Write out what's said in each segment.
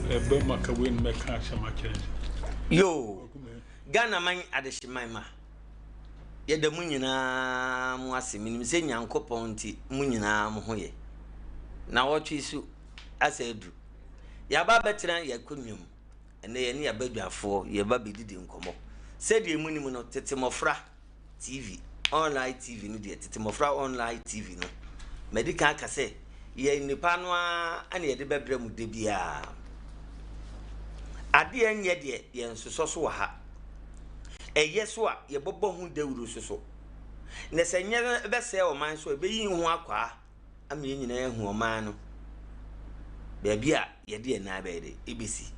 Ɛbɛ mu aka wei no mɛka asɛm akyerɛ sɛ. Yoo, Ghana man adehyeman ma yɛda mo nyinaa mo ase menim sɛ Nyankopɔn nti mo nyinaa mo ho yɛ. Nawɔtwe so asa aduru. Yɛaba abɛtena yɛn akonnwa mu. Ɛnnɛ yɛne yɛn abadwafoɔ yɛreba abɛdidi nkɔmmɔ. Sɛdeɛ monim no, tete mmɔfra TV, online TV no deɛ, tete mmɔfra online TV no, madi kan aka sɛ yɛn nnipa no ara na yɛde bɛbrɛ mu da biara. Adeɛ nyɛ deɛ yɛnsosɔ so wɔ ha. Ɛyɛ so a yɛbɛbɔ ho dawuro nso so. Na sɛ nyɛ bɛsɛe ɔman so a, ɛbɛyi ho akwaa. ama yɛn nyinaa ahu ɔman no baabi a yɛde yɛn nan bɛyɛ dɛ ɛbɛsi.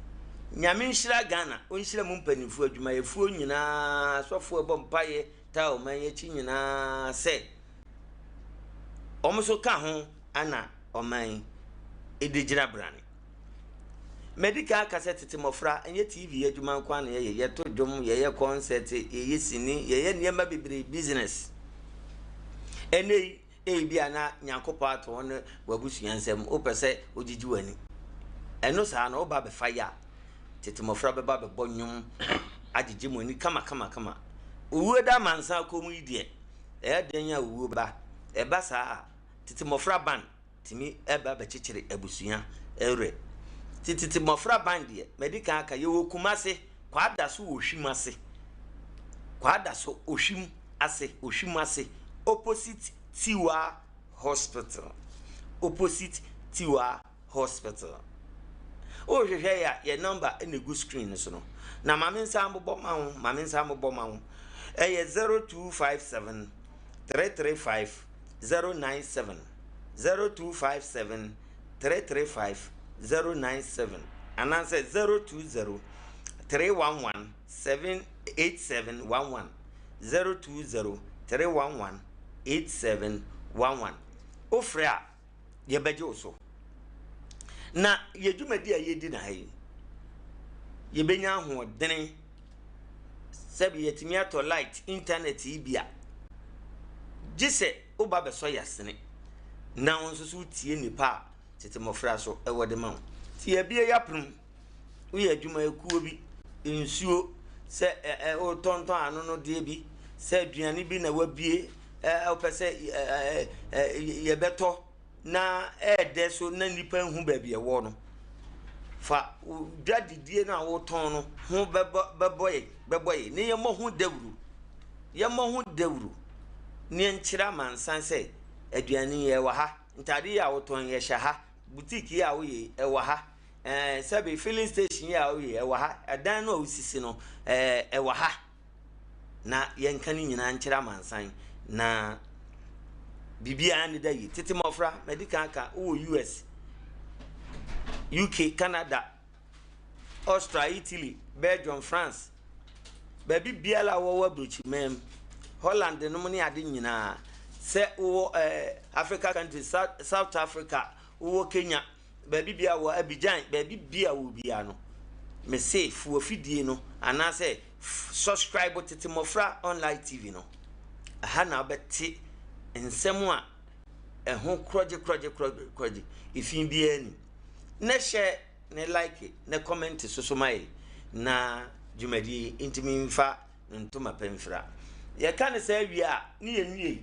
Nyame nhyira Ghana, ɔnhyira mu mpanimfoɔ, adwumayɛfoɔ nyinaa, asɔfoɔ ɛbɔ mpaeɛ taa ɔman yi akyi nyinaa sɛ wɔn nso ka ho ana ɔman yi ɛde gyina brane. Madi kan aka sɛ tete mmɔfra ɛnyɛ TV adwuma nko ara na yɛyɛ, yɛto dwom, yɛyɛ concert, yɛyɛ sini, yɛyɛ nneɛma bebree, business. Ɛnɛ yi Ebia na Nyankopɔn ato wo ne w'abusua nsam, wopɛ sɛ wogyigye w'ani. Ɛno saa no, woba bɛfa yɛ a, tete mmɔfra bɛba bɛbɔ nnwom agyegye mo ani kama kama kama. Owuo da amansan kɔn mu yi deɛ, ɛyɛ dɛn a owuo ba? Ɛba saa a, tete mmɔfra ban tumi ba bɛkyekyere abusua werɛ. Nti tete mmɔfra ban deɛ, madi kan aka, yɛwɔ Kumase, Kwadaso wɔ Hwim ase. Kwadaso, Ohwim ase, Ohwim ase, opposite Tiwa Hospital. Opposite Tiwa Hospital. Wohwehwɛ yɛ a, yɛ number na egu screen no so no. Na ma me nsa mbobɔ ma wo, ma me nsa mbobɔ ma wo. Ɛyɛ 0257 335 097 0257 335 097 anaasɛ 020 311 78711 020 311 8711. Wofrɛ a, yɛbɛgye wo so. Na yɛ dwumadi a yɛdi na ha yi, yɛbɛnya ahoɔdene sɛbi yɛtumi atɔ light, internet yi bi a, gye sɛ woba bɛsɔ yɛ asene na wo nso so wotie nnipa a tete mmɔfra so ɛwɔ de ma wo. Nti yɛabie yɛapono woyɛ adwumayɛkuo bi, nsuo, sɛ ɛ ɛ wotɔntɔn anonodeɛ bi, sɛ aduane bi na wabue ɛ wopɛ sɛ ɛ ɛ yɛbɛtɔ na ɛɛdɛ so na nnipa nhu baabi ɛwɔ no, fa wo dwadidie no a wotɔn no ho bɛbɔ bɛbɔ yɛ bɛbɔ yɛ ne yɛmmɔ ho dawuro yɛmmɔ ho dawuro ne yɛnkyerɛ amansan sɛ aduane yi ɛwɔ ha, ntaade yi a wotɔn yi ɛhyɛ ha, boutique yi a woyɛ yi ɛwɔ ha. Ɛɛ sɛbi filling station yi a woyɛ ɛwɔ ha, ɛdan no a wosisi no ɛɛ ɛwɔ ha. Na yɛnka ne nyinaa nkyerɛ amansan na biribiara ne da yie. Tete mmɔfra, madi kan aka, wowɔ US, UK, Canada, Austria, Italy, Belgium, France, baabi biara a wɔwɔ aburokyiman mu, Holland nom ne ade nyinaa, sɛ wowɔ ɛɛ Africa countries, South Africa, wowɔ Kenya, baabi biara wɔ Abidjan, baabi biara wɔ biara no, mese fo afidie no anaasɛ subscribe Tete Mmɔfra Online TV no. Ɛha na wobɛte nsɛm a ɛho korɔgye korɔgye korɔgye korɔgye efi biara ni. Na hyɛ ne like ne comment so so ma yɛ na dwumadie yi ntumi mfa ntoma pa mfira. Yɛka no saa wie a, ne yɛnwiei.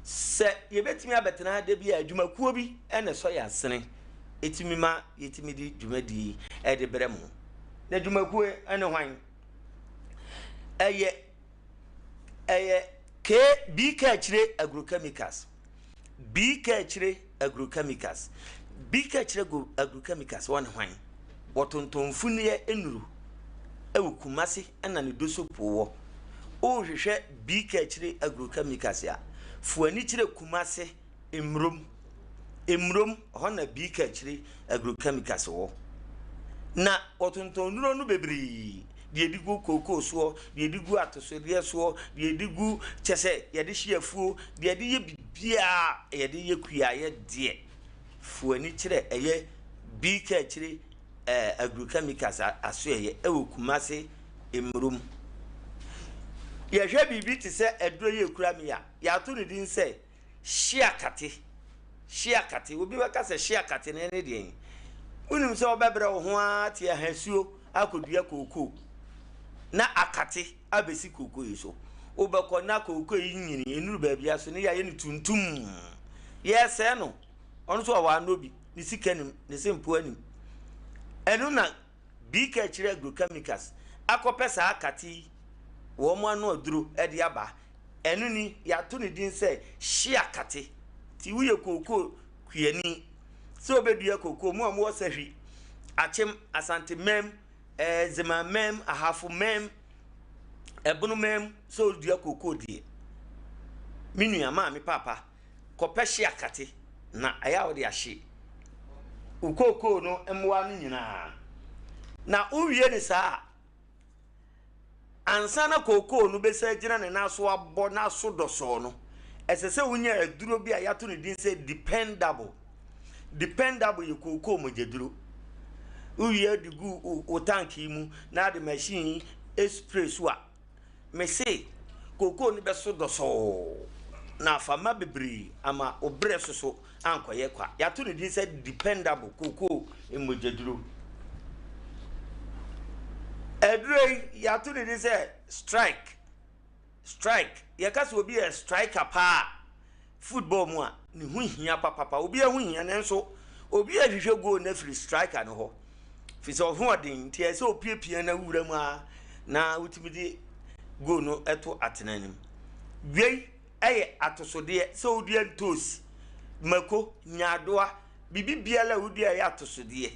Sɛ yɛbɛtumi abɛtena ha da bi a, adwumakuo bi na ɛsɔ yɛn asene ɛtumi ma yɛtumi de dwumadie yi de brɛ mo. Na dwumakuo yi ne hwan? Ɛyɛ ɛyɛ K BK Akyire Agrochemicals. BK Akyire Agrochemicals. BK Akyire Agrochemicals wɔne hwan? Wɔtontɔn mfuneɛ nnuru wɔ Kumasi na ne Dosopo wɔ. Worehwehwɛ BK Akyire Agrochemicals a, fo ani kyerɛ Kumasi Mmurom. Mmurom, hɔ na BK Akyire Agrochemicals wɔ. Na wɔtontɔn nnuro no bebree. Deɛ yɛde gu kookoo soɔ, deɛ yɛde gu atosodeɛ soɔ, deɛ yɛde gu kyɛ sɛ yɛde hye afuo, deɛ yɛde yɛ biribiara yɛde yɛ kuayɛ deɛ. Fo ani kyerɛ ɛyɛ BK Akyire eh, Agrochemicals asoɛeɛ ɛwɔ Kumase Mmurom. Yɛhwɛ biribi te sɛ aduro yi ekura mi a, yɛato ne din sɛ Hyeakate. Hye akate. Obi bɛka sɛ hye akate no ɛne deɛn? Wonim sɛ wobɛbrɛ wo ho ara te ahasuo akɔdua kookoo na akate abɛsi kookoo yi so. Wobɛkɔ na kookoo yi nyini nnuru baabi aso ne yɛayɛ no tuntum. Yɛresɛe no. Ɔno nso ɔwɔ ano bi, ne sika nim, ne se mpoa nim. Ɛno na BK kyerɛ agrochemicals akɔpɛ saa akate yi wɔn ano aduro de aba. Ɛno ni, yɛato ne din sɛ hye akate. Nti woyɛ kookoo kuani sɛ wobɛdua kookoo, mo a mowɔ Sahwi, Akyem, Asante Mam, eh, Nzema Mam, Ahafo Mam, Ɛbono Mam, sɛ wodua kookoo deɛ, me nua, maame, paapa, kɔpɛ hye akate na ɛyɛ a wode ahye wo kookoo no mmoa no nyinaa. Na wowie ne saa a, Ansa na kookoo no bɛsan agyina ne nan so abɔ n'aso dɔsɔɔ no, ɛsɛ sɛ wonya aduro bi a yɛato ne din sɛ dependable. Dependable yɛ kookoo mogyaduro. Wowie de gu wo tank yi mu na ade machine yi spray so a, mese kookoo no bɛso dɔsɔɔ na afa mma bebree ama wo berɛ soso ankɔyɛ kwa. Yɛato ne din sɛ dependable kookoo mmogyaduro. Aduro yi, yɛato ne din sɛ strike. Strike. Yɛka sɛ obi yɛ striker paa football mu a, ne ho hia papapa. Obi ho hia nanso obi ahwehwɛ goal no afiri striker no hɔ. Firi sɛ ɔho ɔden nti ɛsɛ sɛ opiapia na wura mu a na wotumi de goal no to atena no mu. Wei yɛ atosodeɛ sɛ wodua ntoosi, mako, nyaadoa, biribi biara a wodua ɛyɛ atosodeɛ.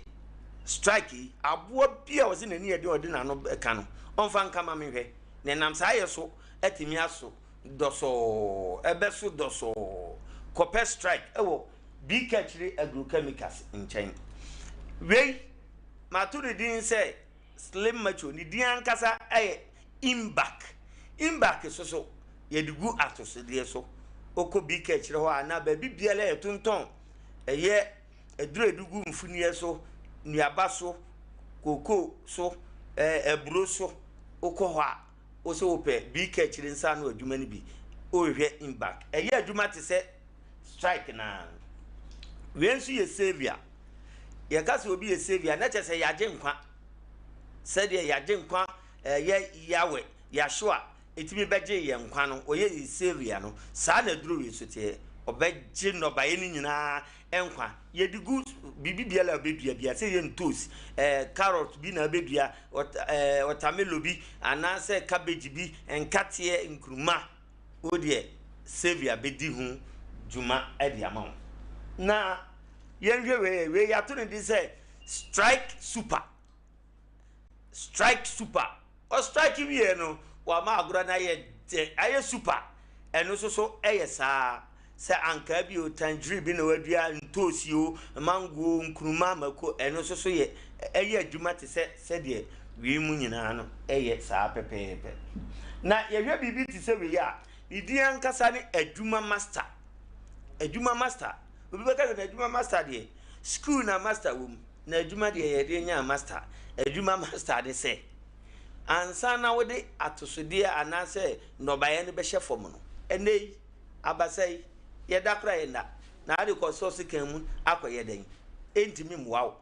Strike yi, aboa bi a ɔsɛ n'ani yɛ den a ɔde n'ano bɛka no, ɔmfa nka ma menhwɛ. Na ɛnam saa yɛ so atumi aso dɔsɔɔ, ɛbɛso dɔsɔɔ. Kɔpɛ strike wɔ Bikakyire Agrochemicals nkyɛn. Wei, mato ne din sɛ Slim Macho, ne din ankasa yɛ Imbak. Imbak nso so, yɛde gu atosodeɛ so. Wokɔ BK kyerɛ hɔ anaa baabi biara a yɛtontɔn ɛyɛ aduro a yɛde gu mfuniɛ so, nnuaba so, kookoo so, ɛɛ aburo so, wokɔ hɔ a, wo sɛ wopɛ BK kyerɛ nsa ano adwuma no bi, wohwehwɛ Imbak. Ɛyɛ adwuma te sɛ strike no ara. Wei nso yɛ saviour. Yɛka sɛ obi yɛ saviour na kyerɛ sɛ yɛagye nkwa. Sɛdeɛ yɛagye nkwa ɛyɛ Yahweh, Yahshua, ɛtumi bɛgyee yɛn nkwa no, ɔyɛ yɛn Saviour no, saa na aduro wei nso teɛ. Ɔbɛgye nnɔbaeɛ no nyinaa nkwa. Yɛde gu biribi biara a wobɛdua biara, sɛ ɛyɛ ntoos, ɛɛ carrot bi na wobɛdua, ɛɛ watermelon bi, anaasɛ cabbage bi, nkateɛ, nkuruma, wo deɛ Saviour bɛdi ho dwuma de ama wo. Na yɛnhwɛ wei, wei yɛato no din sɛ strike super. Strike super. Ɔ strike wieɛ no, wama agorɔ no ayɛ dɛ, ayɛ super. Ɛno nso so yɛ saa. Sɛ ankaa bi o, tangerine bi na wadua, ntoosi o, mango o, nkruma, mako, ɛno nso so yɛ ɛyɛ adwuma te sɛ sɛdeɛ wei mu nyinaa no yɛ saa pɛpɛɛpɛ. Na yɛhwɛ biribi te sɛ wei a, ne din ankasa ne adwuma master. Adwuma master. Obi bɛka sɛ na adwuma master deɛ, school na master wɔ mu. Na adwuma deɛ yɛde nya master. Adwuma master ne sɛ, ansa na wode atosodeɛ anaasɛ nnɔbaeɛ no bɛhyɛ fam no, ɛnnɛ yi, abasa yi, yɛda koraa yɛnna, na ade kɔsɔ sekan mu akɔyɛ dɛn? Ɛntumi mmoa wo.